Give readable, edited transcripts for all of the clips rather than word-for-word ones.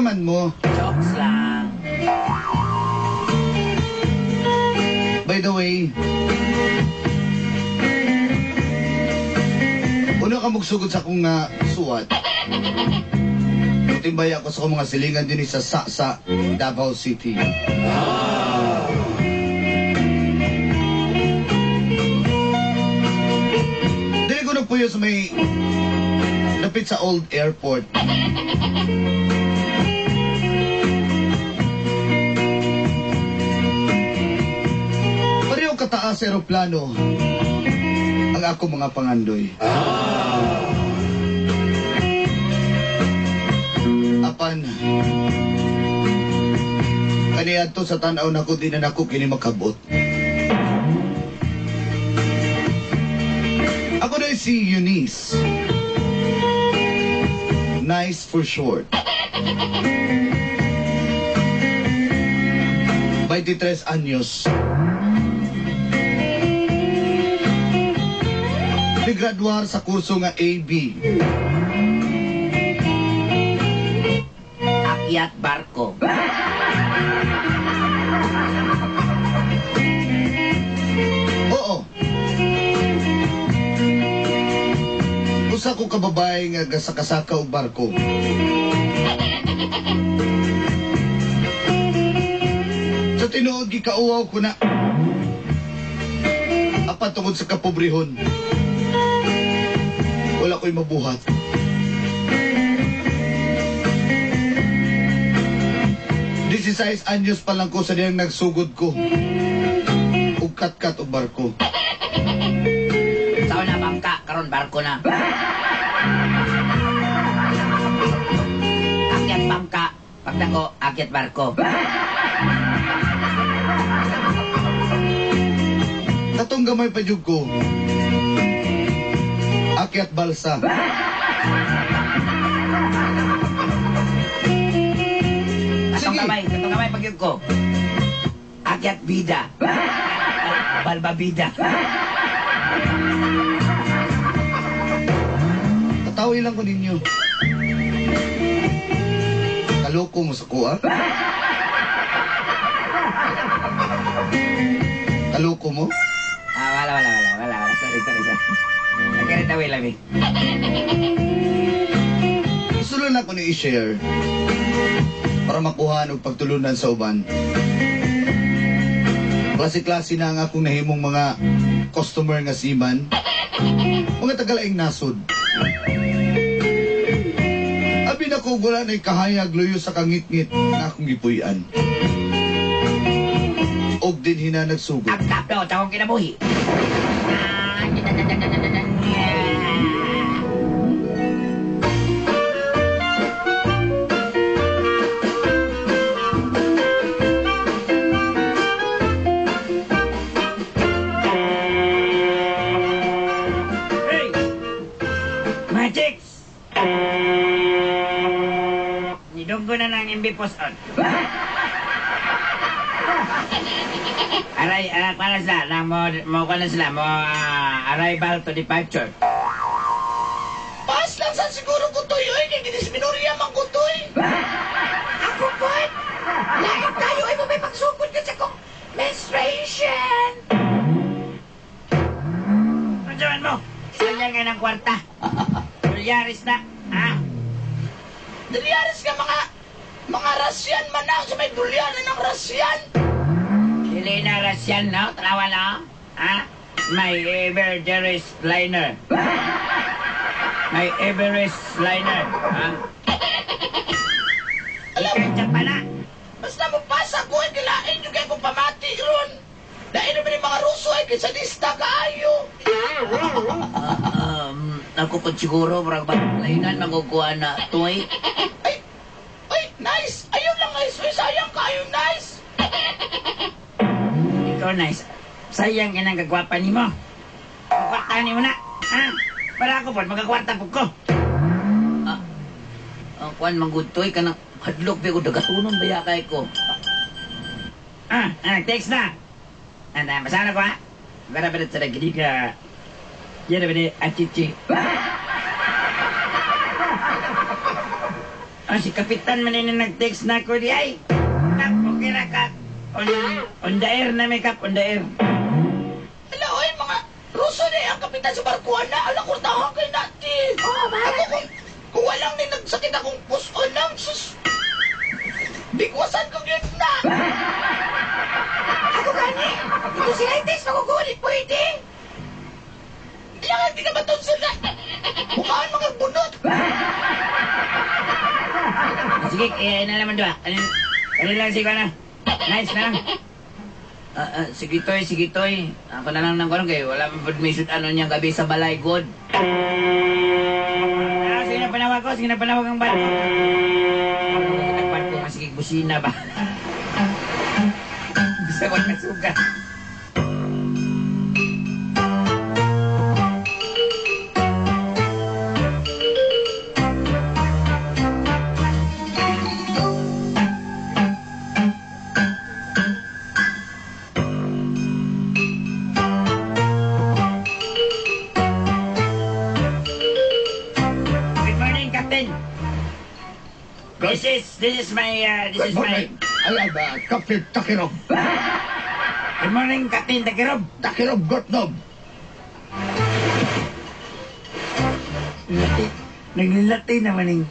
man mo? Jokes lang. By the way, una ka magsugod sa akong suwat. Timbay ako sa akong mga silingan din sa Sa Davao City. Dili ko nagpuyo sa may lapit sa old airport. Pareho kataas sa eroplano ang ako mga pangandoy. Apan, kaniadto sa tan-aw nako di na nako kini makabot. Ako na si Eunice. Nice for short. 23 anyos. Nigraduar sa kurso nga AB. Akyat barko. Oo. Usa ko kababae nga gasakasaka og barko. Sa tinuod gikauwaw ko na. Apan tungod sa kapobrehon, wala ko'y mabuhat. 16 anyos pa lang ko sa diyang nagsugod ko. Ug kat-kat og barko. Sa una bangka, karon barko na. Akyat bangka, pagdako, akyat barko. Katong gamay pa jud ko. Akyat balsa. Katong Sige. gamay, katong gamay pag ko. Akyat bida. Balba bida. Tatawi lang ko ninyo. Kaloko mo sa kuha? Kaloko mo? Ah, wala, wala, wala, wala, wala. Sorry, sorry, sorry. Nagkarit away lang eh. Gusto lang ako ni i-share para makuha og pagtulunan sa uban. Klase-klase na ang akong nahimong mga customer nga seaman. Mga tagalaing nasod. Abi na ko wala na'y kahayag luyo sa kangit-ngit na akong gipuy-an. Og din hina nagsugod. Ang kaplo, sa akong kinabuhi. Hey! Magics! Nidunggo na ng MB post on. Aray, para sila, nang mo, mo kuha na sila, mo arrival to departure. Pas lang sa siguro ko toy, oy, kay ginis minorya man ko toy. Ako po! Lain tayo ay mo may pagsugod ka sa kong menstruation! Ano dyan mo? Sayang nga ng kwarta. Dolyaris na, ha? Dolyaris ka mga Russian man na, sa may dolyaran ng Russian. Dili na Russian, no? Tanawa na, ha? May Everest liner. May Everest liner, ha? Alam, Ikan pa na. basta mo pasa ko, ay kilain nyo kay kung pamati ron. Dahil naman yung mga Ruso ay kaysa kaayo. Ako po siguro, murag ba, lainan, magukuha na, toy. Ay, ay, nice. Ayaw lang, nice. Uy, sayang kayo, nice. Ikaw, nice. Sayang yan ang gagwapa ni mo. Magkwarta ni mo na. Ha? Para ako po, magkakwarta po ko. Ah, ang kuan manggud toy, kanang hadlok ba ko, dagatunon ba yakay ko? Ah, text na. Anda, basahan ako ha. Bara bara sa nagkini ka. Yan na ba achichi. Ah, si Kapitan man ini nag-text na ko di ay. Kap, okay ra ka. On the air na may kap, on the air. Ala, oy, mga Ruso na ang kapitan sa barkuhan na. Ala, kurtahan kay natin. Oo, bahala. Ako kung walang ni nagsakit akong puso lang, sus. Bigwasan ko yun na. Ako gani. Ito sila itis, makukulit pwede. Kailangan hindi naman itong sila. Mukhaan mga bunot. Sige, eh, na naman doa. Ano, ano lang si na. Nice na lang. Ah, ah, sige toy, sige toy. Ako na lang ng kuno kay wala man pud may shoot ano niyang gabi sa balay god. Ah, sige na panawag ko, sige na panawag ang barko. Nagbarko nga sige busina ba. Bisa ko kasuga. Good morning, Captain. This is my this Good is my morning. I am Captain Takirov. Good morning, Captain Takirob. Takirov Gotnov. Lati. Naglilati naman yung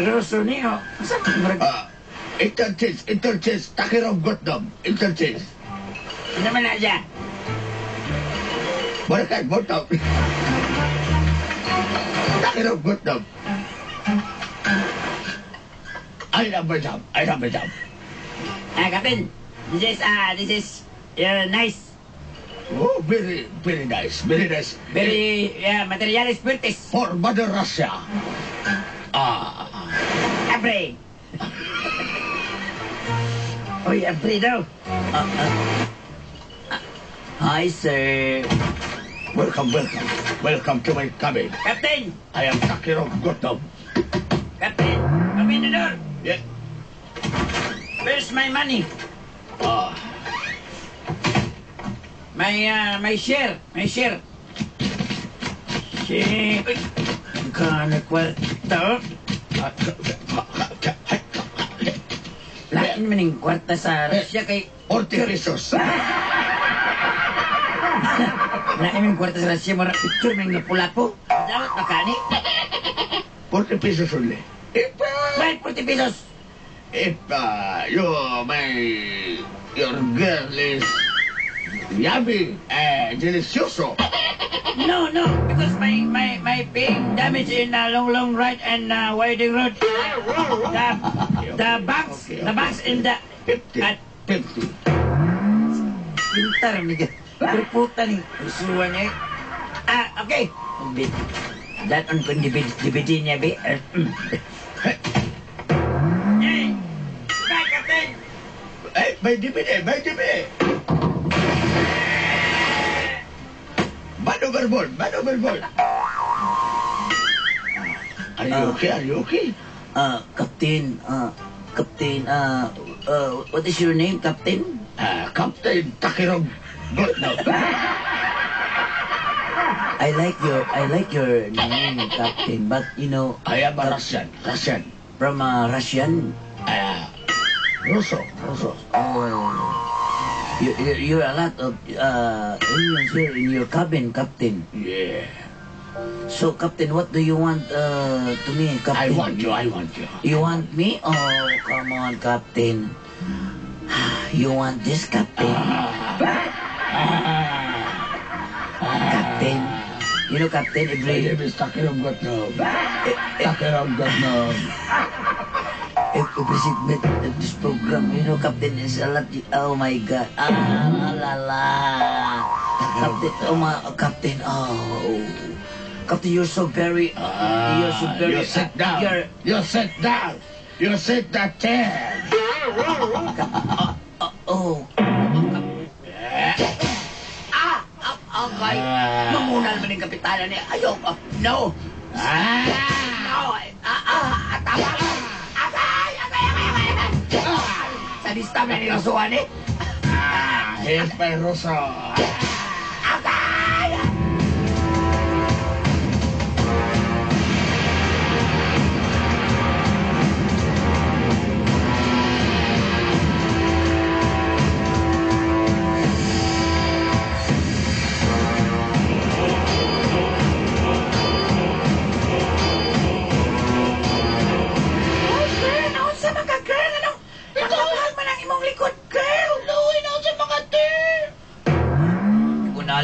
Ruso niyo. Saan? Murag, Interchange, interchange, Takirov Gotnov. Interchange. Ano naman na siya? Boracay, Bortov. Takirov Gotnov. I love my job. I love my job. Ah, Captain. This is nice. Oh, very, very nice. Very nice. Very, yeah, materiales fuertes. For Mother Russia. Ah, Abre. Uy, abre daw. Ah, ah. Ah, hi, sir. Welcome, welcome. Welcome to my cabin. Captain! I am Takirov Gotnov. Captain! Open the door! Yeah. Where's my money? Ah, My share. My share. Share. Uy, kano kwarta, oh. Lain man yung kwarta sa Russia kay 40 pesos. Lain man yung kwarta sa Russia, mura picture man yung lapu-lapu. Dapat makani. 40 pesos only. If, Wait, 40 pesos. if you, my, your girl is yummy and delicioso. No, because my being damaged in long, long right and winding road. The banks, the banks in the 50. At 50. Pintar, miga. Puta ni. Usuwa niya eh. Ah, okay. Bit. That on kun DVD, DVD niya, be. Hey! Bye, Captain! Eh, may DVD, may DVD. Man overboard, man overboard. Are you okay? Are you okay? Captain, Captain, what is your name, Captain? Captain Takirov Gotnov. I like your name, Captain, but you know, I am a Russian, Russian. From Russian. Russo, Russo. Oh, you're a lot of Indians here in your cabin, Captain. Yeah. So, Captain, what do you want to me, Captain? I want you, I want you. You want me? Oh, come on, Captain. You want this, Captain? Captain. You know, Captain, My every name is Takirov Gotnov. Takirov Gotnov. Every segment of this program, you know, Captain is a lot. Oh my God. Ah, la la la. Captain, oh my, oh, Captain, oh. Captain, you're so very, You sit down. You're, You sit down. You sit that chair. Oh. Ah, ah, okay. Mamunal man yung kapitana niya. Ayaw, ah, no. Ah! No, ah, ah, tama. Agay, agay, agay, agay, agay. Ah, sadista man yung suwan eh. Ah, here's my Russo. Agay!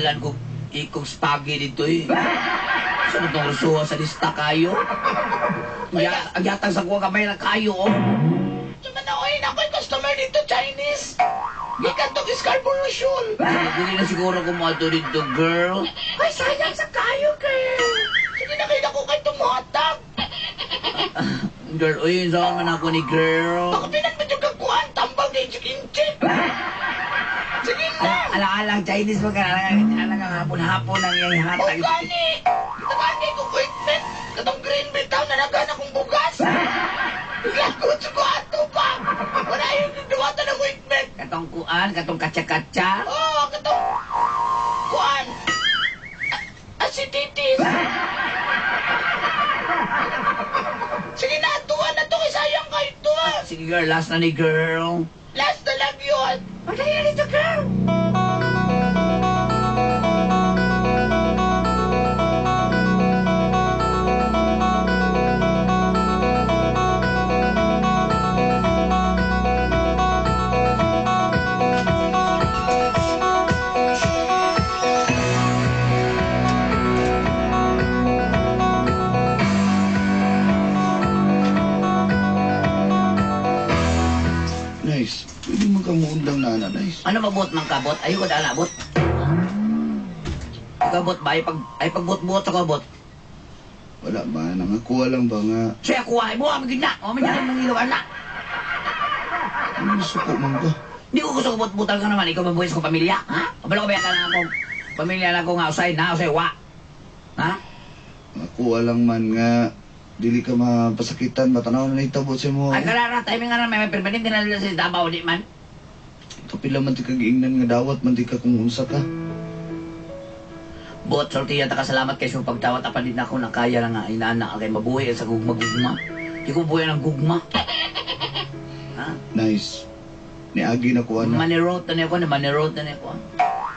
Dalan ko ikong spaghetti dito eh. Saan itong rusuha sa lista kayo? Ang yatang sa kuha kamay na kayo, oh. Sumanaoy na ako'y customer dito, Chinese. Gikan tong Scarborough Shoal. Hindi na siguro kumato dito, girl. Ay, sayang sa kayo, girl. Sige na kayo na ko kay tumuhatag. Girl, uy, saan man ako ni girl? Baka pinanbit yung kagkuhan, tambal kay chikinchik. Sige na. Alang-alang Chinese mo ka, alang-alang hapon-hapon ang iyang O hatag. gani. Tagaan kay kong ointment. Katong green bill town na nagana kong bugas. Lagot sa ko ato pa. Wala yung duwata ng ointment. Katong kuan, katong katsa-katsa. Oh, katong kuan. Asititis. Sige na, tuwa na to kay sayang kayo to. Sige girl, last na ni girl. Last na lang yun. Patay na dito, girl. Nice. Pwede man kang muundang na ana, nice. Ano mabuot mang kabot? Ayoko na nabot. Ikaw bot ba? Ay pagbuot-buot ako bot. Wala ba? Nangakuha lang ba nga? Siya kuha mo ang gina. O man yan ang ilaw na. Ano suko man ka? Hindi ko gusto kubot-butan ka naman. Ikaw mabuhis ko pamilya. Ha? Kabalo ko ba ka na akong pamilya na ko nga usay na usay wa. Ha? Nangakuha lang man nga dili ka mapasakitan, matanaw na nahitabo sa mo. Ay karara timing nga na may permanente na nila sa Davao di man. Kapila man di ka giingnan nga dawat man di ka kung unsa ka. Buot sulti ta kasalamat kay sa pagtawat apan din ako nakaya na nga inaana kay mabuhi sa gugma-gugma. Di ko buhay ng gugma. Ha? Nice. Niagi na kuha na. Money road na ako, money road na ako.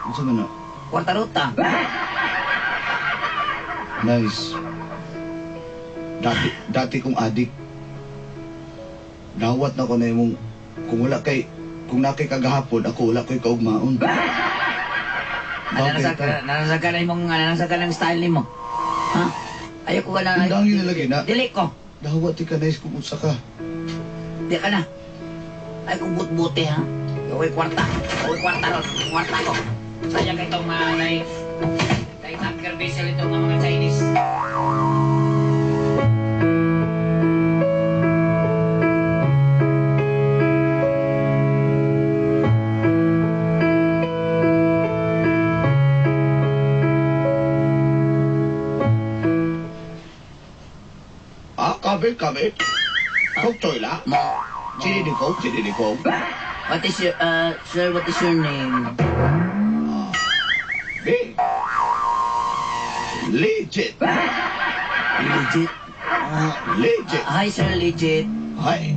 Unsa man na? Kwarta ruta. Nice. Dati kong adik. Dawat na ko na imong kung wala kay kung nakay kagahapon ako wala ko'y kaugmaon. Nanasag Bakit? ka na imong nanasag ka ng style nimo. Ha? Ayoko ka na. Undangin na lagi na. Dili ko. Dawat ti ka nice kung unsa ka. Di ka na. Ay kung but-buti ha. Uy, kwarta. Uy, kwarta ron. Kwarta ko. Sayang itong mga nay tanker vessel itong mga Chinese. Ah, kabit kabit. Kok choy la. Mo. Chili di kok, chili di kok. What is your, sir, what is your name? Big. Legit. Legit. Legit. Hi, sir, legit. Hi.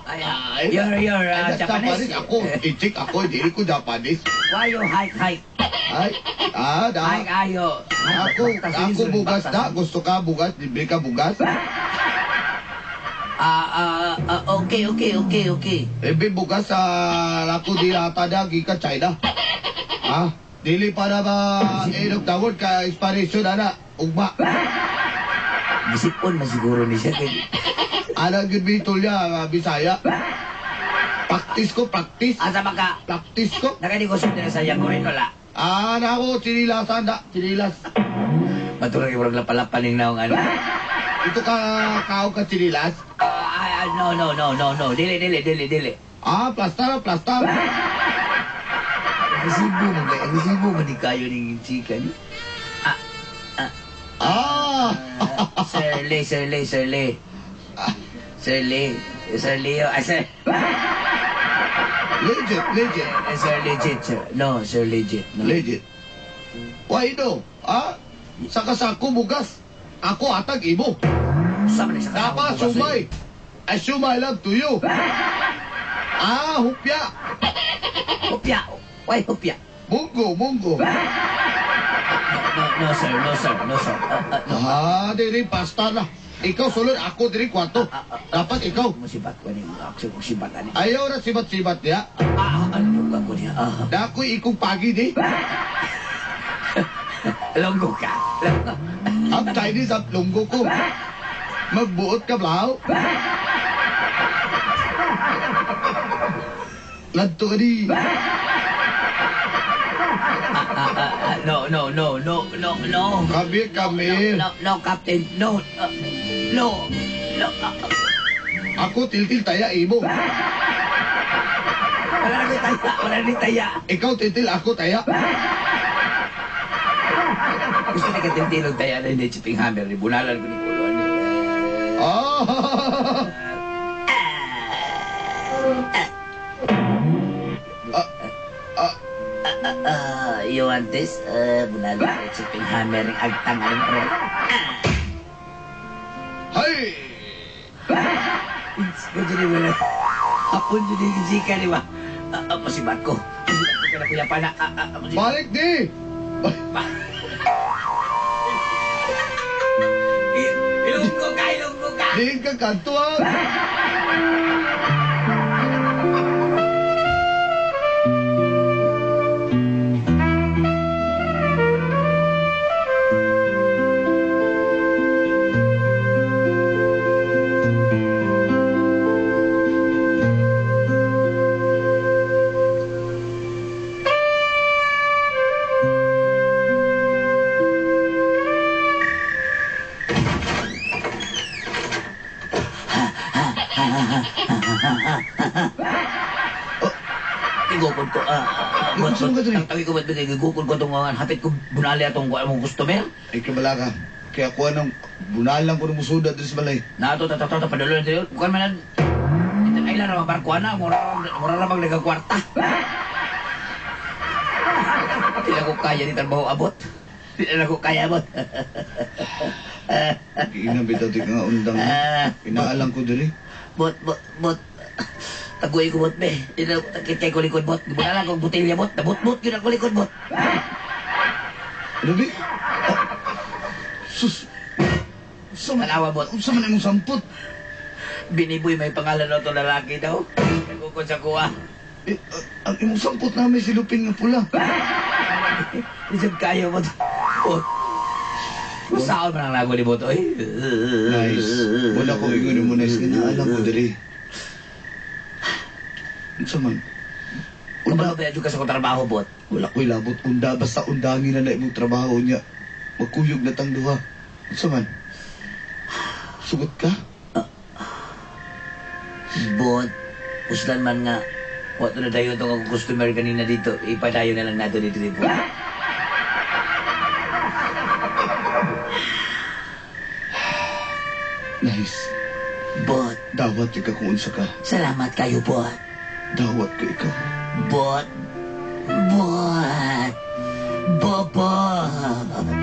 Ay, Ay. you're Ay, Japanese. Japanese ako. Ichik ako, hindi ko Japanese. Why you hike, hike? Ay, ah, da. Hike, ayo. Ako bugas na. Gusto ka bugas? Libre ka bugas? Okay. Libre bugas sa ako di ata na gikan China. Ah, dili para ba inog tawon ka expiration ana ugma. Gisipon man siguro ni siya. Ana gyud bitol niya Bisaya. Practice ko, practice. Asa ba ka? Practice ko. Nakanegosyo din sa Yangorin, wala. Ah, na ako, chinilas anda, chinilas. Maturang yung lapalapaning na ano. Ito ka kao ka chinilas? No, no, no, no, no. Dili, dili, dili, dili. Ah, plastar, plastar. Agresibo mo kay, agresibo mo di kayo ning chika ni. Ah, ah, Ah, Sir Lee, Sir Lee, Sir Lee. Sir Lee, Sir Leo, ah, sir. Legit, legit. Sir legit, sir. No, sir legit. No. Legit. Why no? Ah, sa kasako bugas. Ako atag imo. Sa man sa Dapat sumay. I show my love to you. Ah, hupya. Hupya. Why hupya? Munggo, munggo. No, no, sir, no, sir, no, sir. No. Ah, diri pasta na. Ikaw sulod, ako diri kwarto. Dapat ikaw. Musibat ko ni, ako musibat ani. Ayaw na sibat-sibat niya. Ah, ano ko niya? Ah. Dakoy ikong pagi di. Ilonggo ka. Ilonggo. Half Chinese, half Longgo ko. Magbuot ka, blaw. Ladto ka di. No, no, no, no, no, no. Come here, come here. No, no, Captain. No, no, no. Ako tiltil taya imo. Wala na ko taya. Wala na taya. Ikaw tiltil, ako taya. Gusto na ka tiltilog taya na hindi chipping hammer. Bunalan ko ni Kulo. Ano eh. Ah! Ah, ah, You want this? Bunalan ko chipping hammer ng agtang. Ano mo? Hey! Ko dyan wala. Hapon dyan yung zika, di ba? Masibat ko. Masibat ko kaya kuya pa na. Masibat. Balik di! Ilonggo ka, ilonggo ka! Diin ka kanto ah! Igukod ko. Saan ka diri? Ang tawag ko ba't bigay gigukod ko itong hapit ko bunali atong kuha mong customer. Ay, kabala ka. Kaya kuha ng bunalan ko ng musuda dito sa balay. Nato, tato, tato, padalo na tayo. Kuhan man na. Ay lang naman, barkuha na. Mura, mura na bang nagkakwarta. Hindi na ko kaya ni trabaho abot. Hindi na ko kaya abot. Giinam bitaw di ka nga undang. Pinaalang ko diri. Bot, bot, bot. Taguay ko bot, be. Hindi na takit kay ko likod, bot. Bunalan kong butilya, bot. Nabot-bot yun ako likod, bot. Ano bi? Oh. Sus! Unsa man, Malawa, bot. unsa man imong sampot? Biniboy may pangalan na ito lalaki daw. Nagukod sa kuha. Eh, ang imong sampot namin silupin nga pula. Isip kayo mo. Bot. Saan man ang lago ni Bot, oy? Nice. Wala ko ingon mo nice nga naalang ko diri. Unsa man? Kabalo Unda, ba ka sa trabaho, Bot? wala ko'y labot unda basta undangin na na imong trabaho niya. Magkuyog na tang duha. Unsa man? Sugot ka? Bot, uslan man nga. Wato na tayo itong akong customer kanina dito. Ipadayo na lang nato dito, dito. Nice. Bot, Dawat ka kung unsa ka. salamat kayo, Bot. Dawat ko ikaw. Bot, bot, bobot.